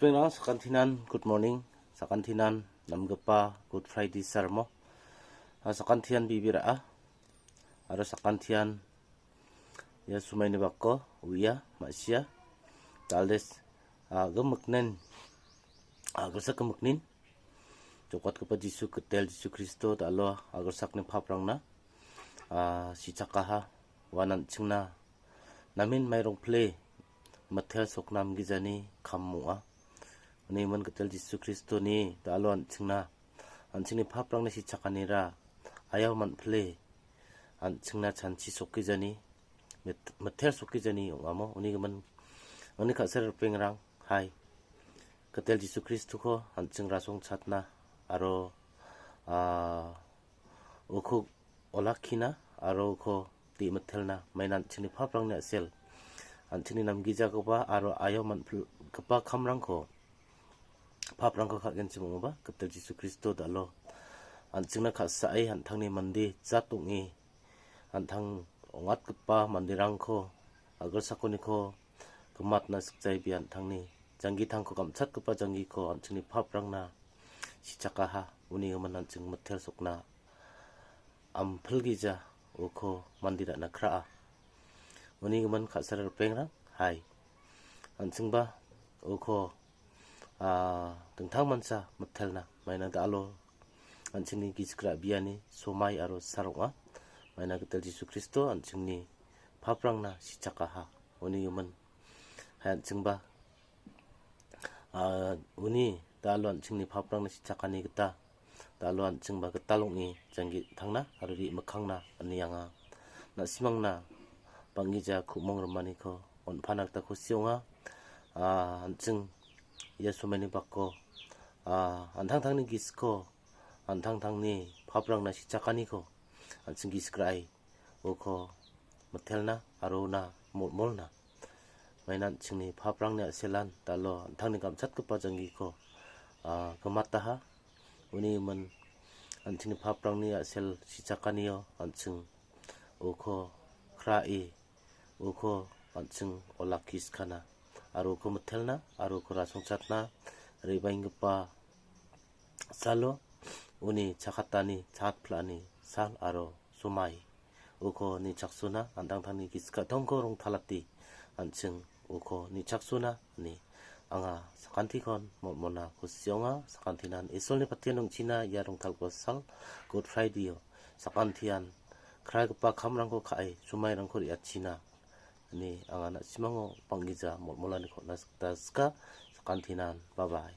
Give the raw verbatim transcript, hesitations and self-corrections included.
Pengrang sakantinan good morning, sakantinan namgipa Good Friday sarmo. Ah, sakantian bibira, ah, aro sakantian ia sumaini bako uia, ma·sia, dal·des, ah, gimiknen, ah, gilsak gimiknin, jokatgipa Jisu, gitel Jisu Kristo dal·o agilsakni paprangna, ah, sichakaha, uan an·chingna namen mairongpile mitel sokna namgijani kam ong·a. Uni imin gitel Jisu Kristoni dal·o an·chingna, an·chingni paprangni sichakanira ayao man·pile an·chingna chanchi sokgijani, mit-, mitel sokgijani ong·amo. Uni gimin, uni ka·sara ripengrang, hai, gitel Jisu Kristoko an·ching rasongchatna aro, ah, uko olakkina aro uko de·mitelna, maina an·chingni paprangni a·sel, an·chingni namgijagipa aro ayao man·pilgipa kamrangko, paprangko ka·genchim ong·oba, gitel Jisu Kristo dal·o an·chingna ka·sae an·tangni mande jat ong·e, an·tang ong·atgipa manderangko, agilsakoniko gimatna sikjaibia an·tangni janggitangko, gamchatgipa janggiko an·chingni paprangna sichakaha, uni gimin an·ching mitel sokna ampilgija uko mande ra·na kra·a. Uni gimin ka·sara ripengrang, hai, an·chingba uko, ah, dingtangmancha mitelna, maina dal·o an·chingni gisik ra·biani somai aro sal ong·a. Maina gitel Jisu Kristo an·chingni paprangna sichakaha. Uni gimin, hai, an·chingba, ah, uni dal·o an·chingni paprangna sichakani gita dal·o an·chingba gital ong·e janggi tangna aro re·mikkangna ine anga na·simangna bang·gija ku·mong rimaniko on·pana gita kusi ong·a. Ah, an·ching ia somaini bako, ah, an·tangtangni gisiko, an·tangtangni paprangna sichakaniko an·ching gisik ra·e uko mitelna aro una molmolna. Maina an·chingni paprangni a·selan dal·o an·tangni gamchatgipa janggiko, ah, gimataha. Uni gimin an·chingni paprangni a·sel sichakanio an·ching uko kra·e, uko an·ching olakkiskana aro uko mitelna aro uko rasongchatna re·baenggipa salo uni chakatani chat pla·ani sal aro somai uko nichaksona an·tangtangni gisik ka·tongko rongtalate an·ching uko nichaksona ine anga sakantikon molmolna kusi ong·a. Sakantinan Isolni patian ong·china ia rongtalgipa sal Good Friday-o sakantian kraigipa kamrangko ka·e somairangko re·achina ine anga na·simango bang·gija molmolaniko on·a sikta sika. Sakantinan, bye bye.